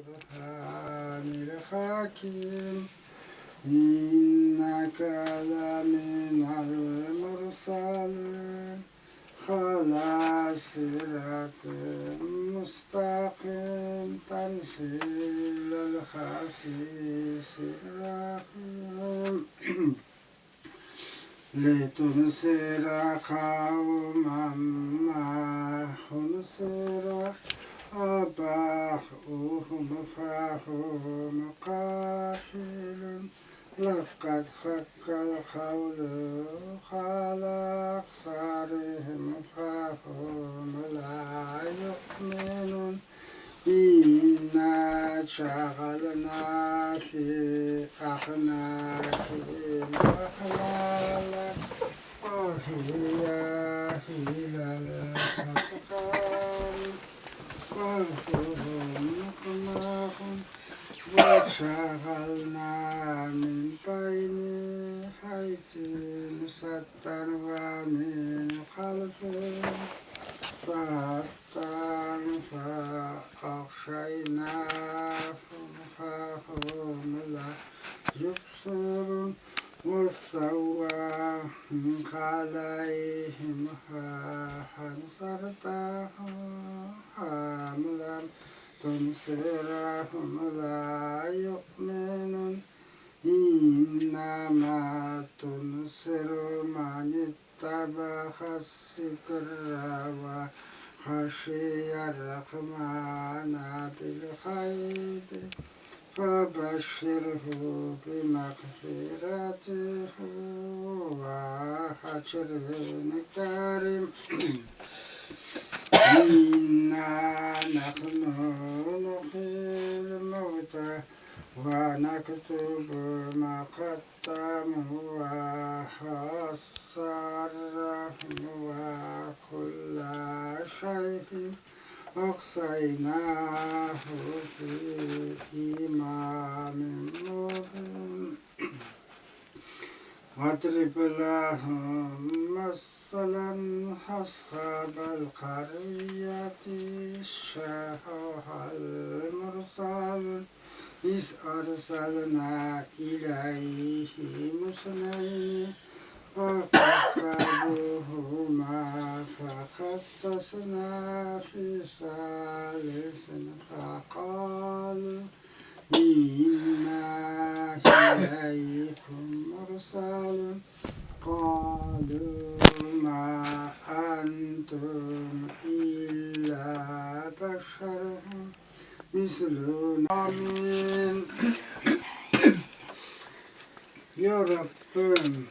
Kur'anil hakim. İnneke leminel mursalin. Ala sıratı müstakim tensillel hasisir rahim. لتنصر قوما ما خنصر آباؤهم فهم قافلون لقد حق القول على أكثرهم فهم لا يؤمنون إنا جعلنا في أعناقهم أغلالا وهي إلى الأذقان وهم مقمحون وجعلنا من بين أيديهم سدا ومن خلفهم سدا فأغشيناهم فهم لا يبصرون وسواء عليهم أنذرتهم أم لم تنذرهم لا يؤمنون إنما تنذر من اتبع الذكر وخشي الرحمن بالغيب فبشره بمغفرته وأجر كريم. إنا نحن نحيي الموتى ونكتب ما قدموا وآثارهم وكل شيء أحصيناه في إمام مبين. واضرب لهم مثلا أصحاب القرية الشهوة المرسل إذ أرسلنا إليهم اثنين فكذبوهما فقصصنا في ثالث فقالوا إنا إليكم مرسلون قالوا ما أنتم إلا بشر مثلنا. Amin. Ya Rabbim,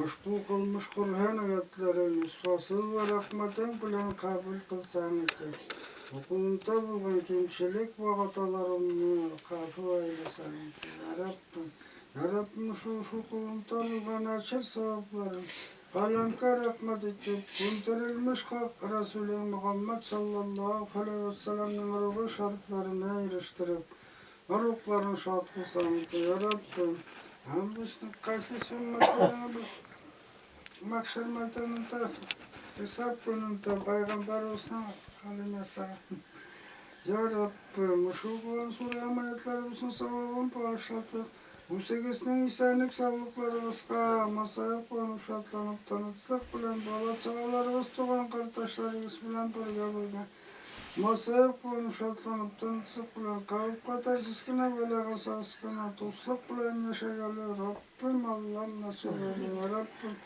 Ошбу кылмыш Коръән аятларын lütfasız ve rahmetin bilen kabul kılsan idi. Okulunda bulgan kemçilik ve hatalarımı kafu eylesen idi. Ya Rabbim, Ya Rabbim şu kulunda bulgan açır sevapların kalemka rahmet etip gönderilmiş hak Resulü Muhammed sallallahu aleyhi ve sellem'in ruhu şartlarına eriştirip ruhlarını şad kılsan idi. Ya Rabbim, hem bizni qaysi ümmetlerini mahşer meydanında hesap gününde Peygamber olsan aleyhisselam. Ya Rabbim, şu Kur'an sure ayetlerimizin sevabını bağışladı. Bu segisinin isenlik sağlıklarımızga, masaya koyup şatlanıp tanıtsak bilen, bala çağalarımız tuğan kardeşlerimiz bilen birge birge. Masaya koyup şatlanıp tanıtsak bilen, kavıp katarsızkına belagасazkına, dostluk bilen yaşagalı Rabbim Allah'ım nasip eyle ya Rabbim.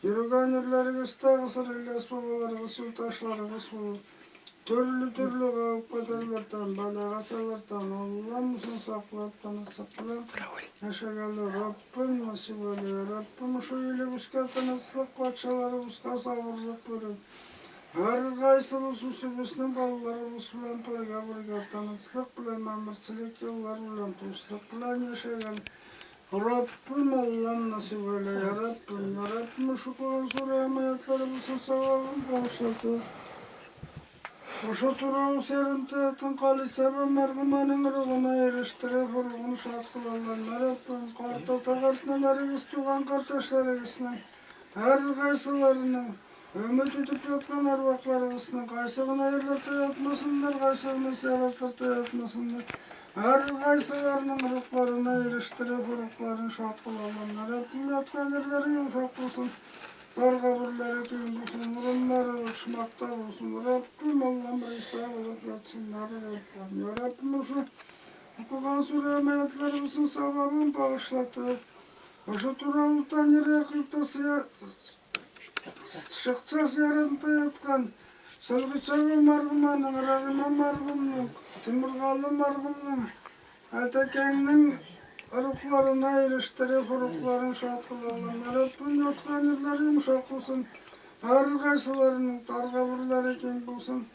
Yürügen yerleriňizde Hızır İlyas babalarıňyz, ýurtdaşlaryňyz bolup, türlü-türlü gawup-gadarlardan, bala-gaçalardan Allam uzun saklap, tanyşlyk bilen ýaşagaly Rabbim nasip eyle ya Rabbim şu ilibizge tanyşlyk, patyşalarymyzga sabyrlyk berip, her gaýsymyz usubysnyň balalarymyz bilen birge-birge tanyşlyk bilen, mämürçilik ýollar bilen, dostluk bilen ýaşagaly Rabbim Allah'ım nasip eyle ya Rabbim ya Rabbim şu Kur'an sure ayetlerimizin sevabını bağışladı. Şu Turan serinti kalise ve merhumenin ruhuna eriştirip ruhunu şad kılanlar ya Rabbim kartata kartnelerimiz tuğan kardeşlerimizin her kaysılarının Өмет итеп яткан әрвахларыбызның кайсы гына җирләрдә ятмасыннар, кайсы гына зияратларда ятмасыннар, һәркайсыларының рухларына ирештереп, рухларын шат кылалар. Раббым, яткан җирләре йомшак булсын, тар каберләре киң булсын, урыннары почмакта булсын. Раббым, Аллам, риза булып ятсыннар, Раббым. Я Раббым, шушы укыган сүрә һәм аятларыбызның савабын багышлатып, ошо туралыктан ерак Чыкса зиярында яткан Сөлгечәве мәрхүмәнең, Рәгыймә мәрхүмнең, Тимергалы мәрхүмнең, Әтәкәңнең рухларына ирештереп, рухларын шат кылалар. Раббым, яткан җирләре йомшак булсын, һәркайсыларының тар каберләре киң булсын,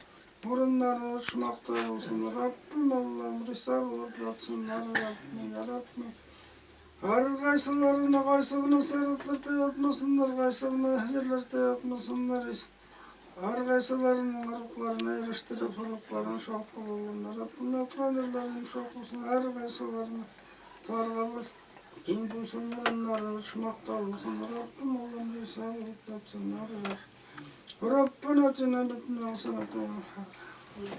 урыннары почмакта булсын. Раббым, Аллам, риза булып ятсыннар, Раббым, я Раббым. Һәркайсыларына кайсы гына зиратларда ятмасыннар, кайсы гына җирләрдә ятмасыннар, һәркайсыларының рухларына ирештереп, рухларын шат кылалар. Раббым, яткан җирләре йомшак булсын, һәркайсыларына тар кабер киң булсын, урыннары почмакта булсын. Раббым, Аллам, риза булып ятсыннар. Раббына атина бит хасанатан.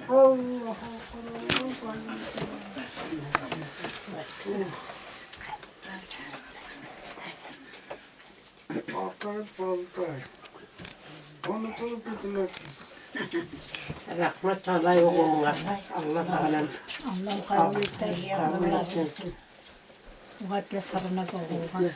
Аллаһу акбар, Аллаһу Акай балтай. Онытылып кителә. Рәхмәт алай угылыңа. Алла Тәгаләм. Алла кабул итә. Кабул итсен. Угатля сарына булган.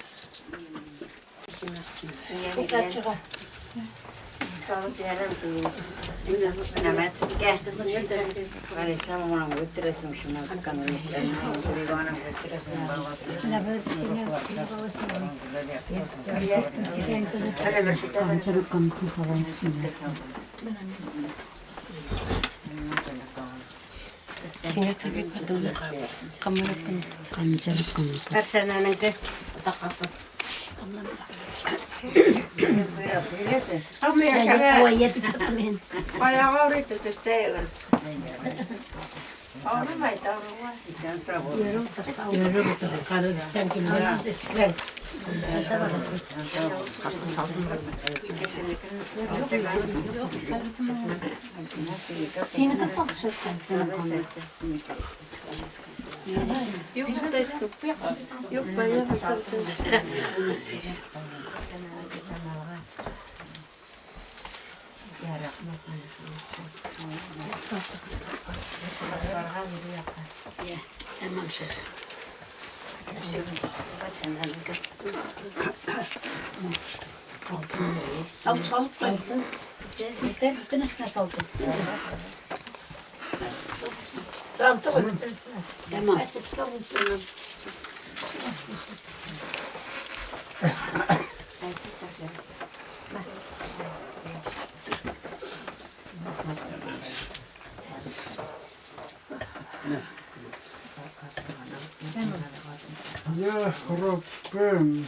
Я Раббым,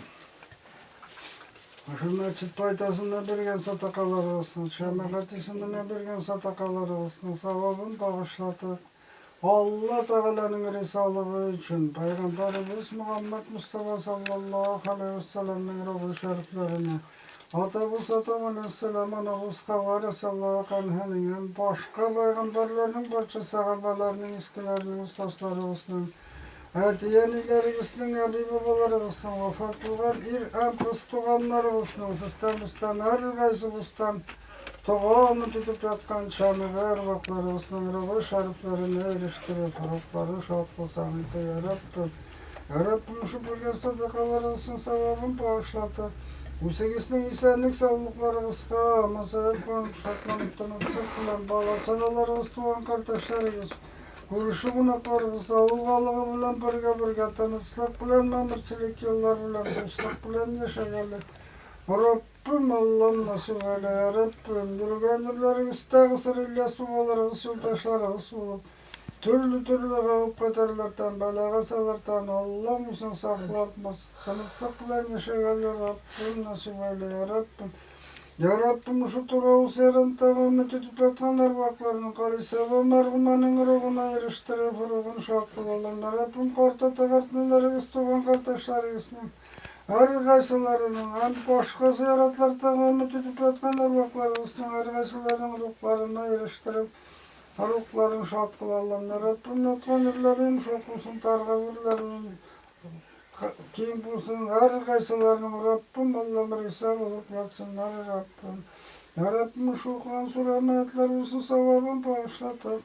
Ошо мәчет пайдасына берген садакаларыбызны, шәмәгать исеменә берген садакаларыбызны савабын багышлатып, Алла Тәгаләнең ризалыгы өчен Пәйгамбәребез Мөхәммәд Мустафа саллаллаһу алейһи вә сәлләмнең рухи шәрифләренә, атабыз Адам алейһиссәлам, анабыз Хава расаллаһу анһаның һәм башка пәйгамбәрләрнең, барча сәхабәләрнең, искеләрнең, остазларыбызның, әти-әниләрегезнең, әби-бабаларыгызның, вафат булган ир һәм кыз туганнарыгызның, сездән, бездән, һәркайсыбыздан дога өмет итеп яткан шәмига әрвахларыгызның рухи шәрифләренә ирештереп, рухлары шат кылсаң иде, я Раббым. Я Раббым, шул биргән садакаларыгызның савабын багышлатып, үзегезнең исәнлек-саулыкларыгызга, масаеп куанып, шатланып, тынычлык белән бала-чагаларыгыз, туган кардәшләрегез, күрше кунакларыгыз, авыл халыгы белән бергә-бергә тынычлык белән, мәмерчелек еллар белән, дуслык белән яшәгәле. Раббым, Аллам, насыйп әйлә, я Раббым, йөргән җирләрегездә Гысыр Ильяс бабаларыгыз, юлдашларыгыз булып, төрле-төрле гаеп-катәрләрдән, бәла-казалардан Аллам үзең саклап, тынычлык белән яшәгәле, Раббым, насыйп әйлә, я Раббым. Я Раббым, шул туры үзләрен өмет итеп яткан әрвахларның Калисәва мәрхүмәнең рухына ирештереп, рухын шат кылалар. Я Раббым, карт ата-картнеләрегез, туган кардәшләрегезнең, Һәркайсыларының һәм башка зыяратларда өмет итеп яткан әрвахларыбызның һәркайсыларының рухларына ирештереп, рухларын шат кыл, Аллам. Я Раббым, яткан җирләре йомшак булсын, тар каберләре киң булсын, һәркайсыларының, Раббым, Аллам, риза булып ятсыннар, Раббым. Я Раббым, шул укыган сүрә һәм аятьләребезнең савабын багышлатып,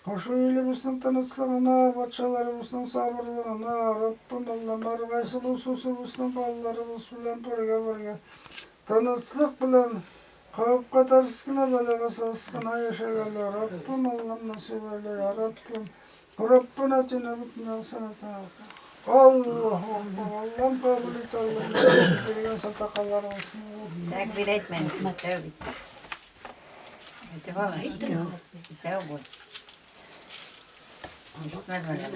Ошо илебезнең тынычлыгына, патшаларыбызның сабырлыгына, Раббым Аллам, һәркайсыбыз үзебезнең балаларыбыз белән бергә-бергә тынычлык белән, хәвеф-хәтәрсез генә, бәла-казасыз гына яшәгәле, Раббым Аллам, насыйп әйлә, я Раббым. Раббына тина бөтен әхсәнәтен. Аллаһу Акбар, Аллам кабул ит, Аллам биргән садакаларыбызны. Тәкбир әйтмә, тәүбә ит. Әйтеп ал. Икәү бу. Ишетмәдем әллә.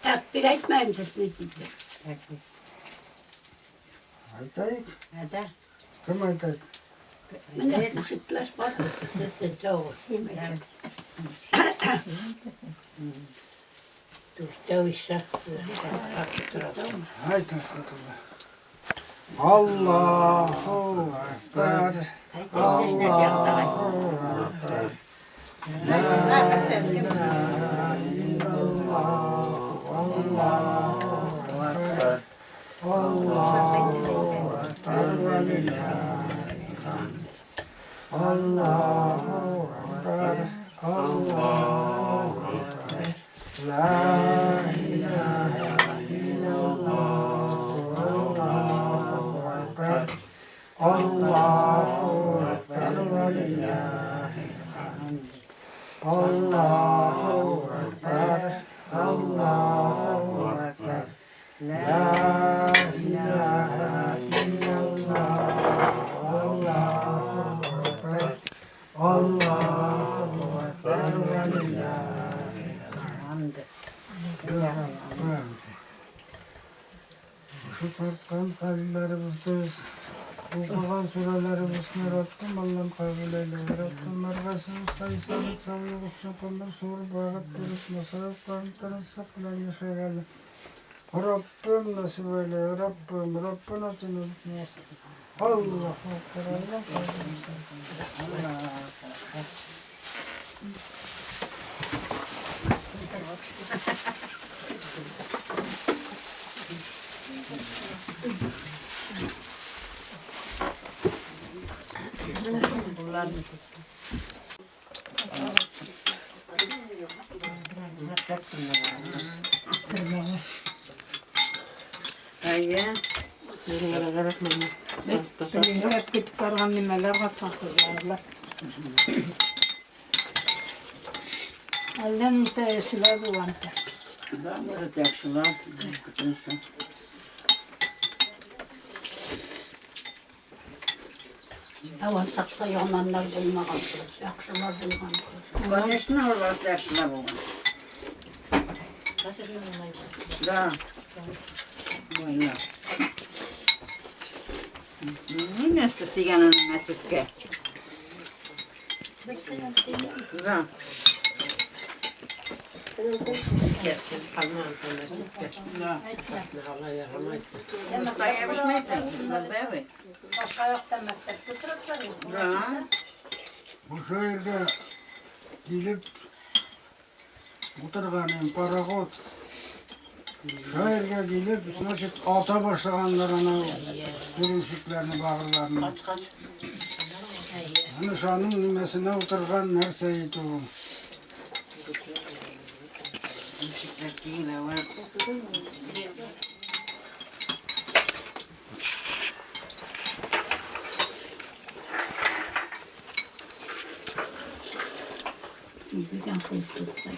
Тәкбир әйтмәем сезне диде. Тәкбир. Әйтәйек. Әдә. Кем әйтәйек? Менә мужиклар бар. Син әйт. Дүртәү исә. Әйт, Асхатулла. Аллаһу Акбар. Аллаһу Акбар. Ла илаһа иллаллаһ. Аллаһу Акбар. Аллаһу Акбар вә лиллаһил хамд. Аллаһу Акбар. Аллаһу Акбар. Ла илаһа иллаллаһ. Аллаһу Акбар. Аллаһу Акбар вә лиллаһил хамд. Аллаһу Акбар. Аллаһу Акбар. Ла илаһа иллаллаһ. Аллаһу Акбар. Аллаһу Акбар вә лиллаһил хамд. Шу тарткан хәлләребезне, укыган сүрәләребезне Раббым Аллам кабул әйлә. Раббым һәркайсыбызга исәнлек, саулык, озын гомер, зур бәхет биреп, насыйп кылып, тынычлык белән яшәгәле. Раббым насыйп әйлә, Раббым, Раббына тина Аллаһу Акбар, Аллаһу Акбар. Әйе. Белгиләп китеп барган нимәләр катнашалар. Әллә ничә яшьләр булган. Да, может, яхшылар. Әвәл чакта яманнар булмаган, яхшылар булган. Конечно, алар яхшылар булган. Да. Ой, Ну, нәрсә дигән аның мәчеткә? Да. Да. Башка якта мәктәп тутырып Да. Бу шәһәргә килеп утырган пароход. Шәһәргә килеп, значит, ата башлаганнар аны күрүчекләрне, багырларны. Аны шаның нимәсенә утырган нәрсә итү. Ничекләр түгел, әүвәл. Дигән кыз тотты.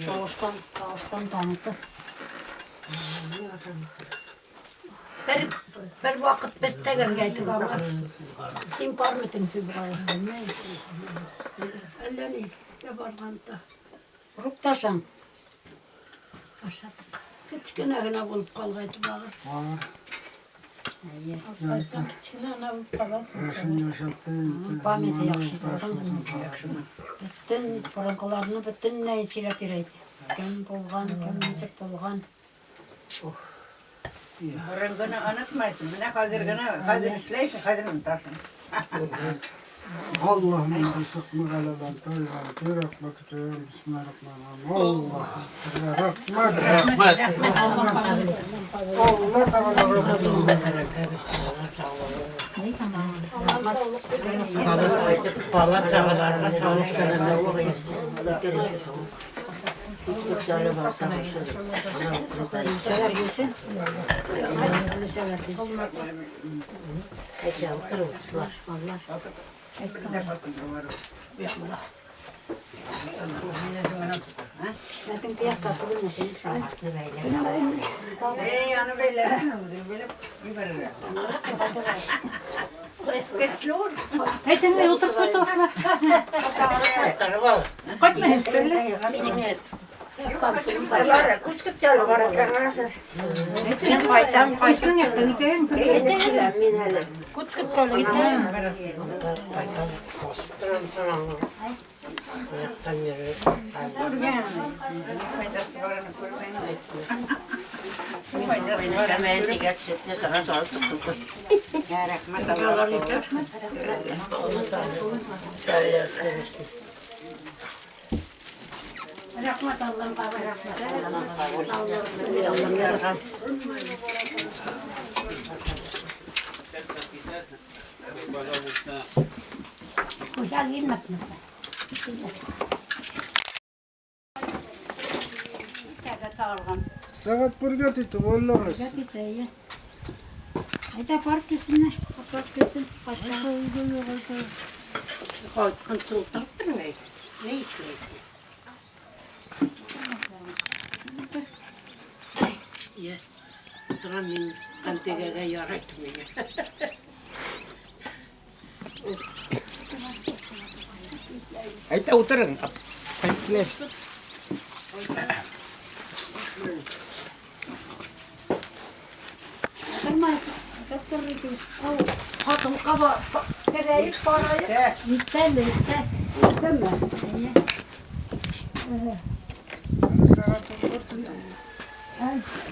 Тавыштан, тавыштан таныты. Бер бер вакыт без тәгәргә әйтеп аңа. Син бармыйсың дип Әллә ни, барганда. Рукташың. Ашадык. Кечкенә генә булып калган багы. Бар. Әйе. Кайтсаң кечкенә генә булып каласың. Яшен яшәтте инде. Памяте яхшы Ташын. Бөтен борынгыларны бөтенләй сөйләп йөри. Кем булган, кем ничек булган. Борынгыны онытмайсың. Менә хәзер генә, хәзер эшләйсең, хәзер онытасың. Allah'ım rızıkını galadan tayyan, bir rahmet eyleyin, Bismillahirrahmanirrahim. Allah, rahmet, rahmet. Allah Teala rahmet eylesin. Bala çağalarına sağlık selamet Үлсәләр килсен. Үлсәләр килсен. Алла. Бер дә хатынга барып. Ләкин пиякта түгелме син? Ey, аны бәйләрсең, үзең бәйләп җибәрергә. Көчле ул. Әйтенмей утырып кайтасың. Кайтмыйм өстәле. Мин кайтам, кайтам. Кайсының яктан икән? Мин әле. Күз көткәле итә. Кайтам, басып торам соңа. Аяктан йөреп. Күргән. Файдасы барын күргән. Файдасы барын Мин дигән сөтне сага салып тоттым. Я, рәхмәт Аллаһка. Рәхмәт Аллаһка, рәхмәт. Гүзәл килмәпме син? Иртәгә тагылган. Сәгать бергә титеп, Аллаһ. Китә, әйе. Әйдә барып килсеннәр. Барып килсен. Кайтса. Кайткан утырып тормый. Ни эшләйсең? Я, утырам мин кантегәгә ярайды миңа. Әйтә утырың. Кайтып Утырмайсыз. Утырып торыр идегез. Хатын каба керәйек, барайык. Иртәме, иртә. Иртәме? Әйе. Сәгать бер титеп.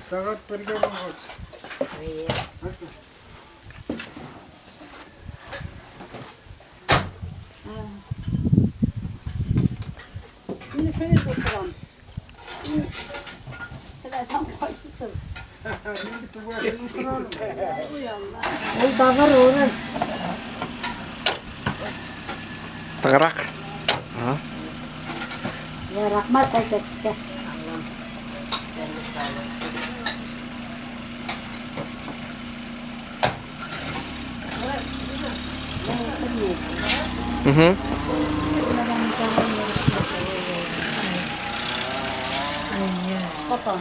Сәгать бергә булгач. Hadi. Мин шуны утырам. Теләсәң кайсысын. Мин түгел утырам. Ул табыр урын. Тыгырак. Я, рәхмәт әйтә сезгә. Угу. Пацан.